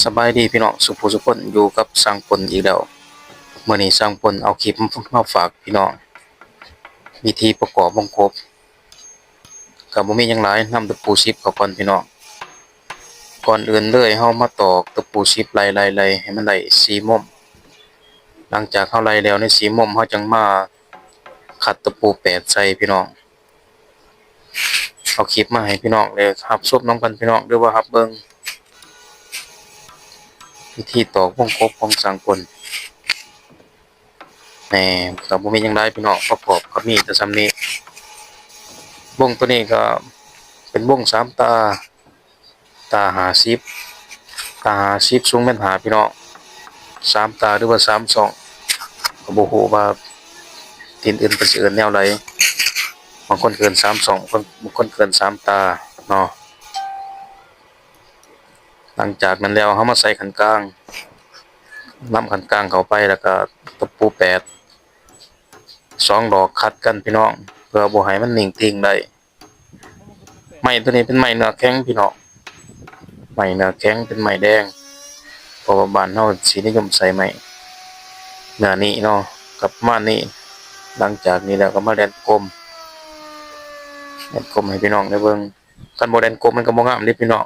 ສະບາຍດີພີ່ນ້ອງ ສຸຜູ້ສຸຄົນ ຢູ່ກັບຊ່າງພົນອີກແລ້ວ. ມື້ນີ້ຊ່າງພົນເອົາຄລິບມາຝາກພີ່ນ້ອງ ວິທີປະກອບວົງກົບ. ກໍບໍ່ມີຫຍັງຫຼາຍ ນຳຕະປູສິບເຂົ້າກ່ອນພີ່ນ້ອງ. ກ່ອນອື່ນເລີຍ ເຮົາມາຕອກຕະປູສິບໄລ່ໆໆ ໃຫ້ມັນໄດ້ສີ່ມຸມ. ຫຼັງຈາກເຮົາໄລ່ແລ້ວໃນສີ່ມຸມ ເຮົາຈັ່ງມາຂັດຕະປູແປດໃສ່ພີ່ນ້ອງ. ເອົາຄລິບມາໃຫ້ພີ່ນ້ອງໄດ້ຮັບຊົມນຳກັນພີ່ນ້ອງ ຫຼືວ່າຮັບເບິ່ງວິທີຕອກວົງກົບຂອງຊ່າງພົນ. ແໝ່ ກໍບໍ່ມີຫຍັງຫຼາຍພີ່ນ້ອງ ປະກອບກໍມີແຕ່ສ່ຳນີ້. ວົງໂຕນີ້ກໍເປັນວົງສາມຕາ ຕາຫ້າສິບ ຕາຫ້າສິບ ສູງແມ່ນຫ້າພີ່ນ້ອງ ສາມຕາ ຫຼືວ່າສາມຊ່ອງ ກໍບໍ່ຮູ້ວ່າຖິ່ນອື່ນເພິ່ນຊິເອີ້ນແນວໃດ ບາງຄົນກໍເອີ້ນສາມຊ່ອງ ບາງຄົນກໍເອີ້ນສາມຕາເນາະ. ຫຼັງຈາກນັ້ນແລ້ວ ເຮົາມາໃສ່ຂັ້ນກາງ ນຳຂັ້ນກາງເຂົ້າໄປ ແລ້ວກໍຕະປູແປດ ສອງດອກຂັດກັນພີ່ນ້ອງ ເພື່ອບໍ່ໃຫ້ມັນເໜັງຕີງໄດ້. ໄມ້ໂຕນີ້ເປັນໄມ້ເນື້ອແຂງພີ່ນ້ອງ ໄມ້ເນື້ອແຂງ ເປັນໄມ້ແດງ ເພາະວ່າບ້ານເຮົາຊິນິຍົມໃຊ້ໄມ້ເນື້ອນີ້ເນາະ ກໍປະມານນີ້. ຫຼັງຈາກນີ້ແລ້ວກໍມາແລ່ນກົມ ແລ່ນກົມໃຫ້ພີ່ນ້ອງໄດ້ເບິ່ງ. ຄັນບໍ່ແລ່ນກົມມັນກໍບໍ່ງາມເດ້ພີ່ນ້ອງ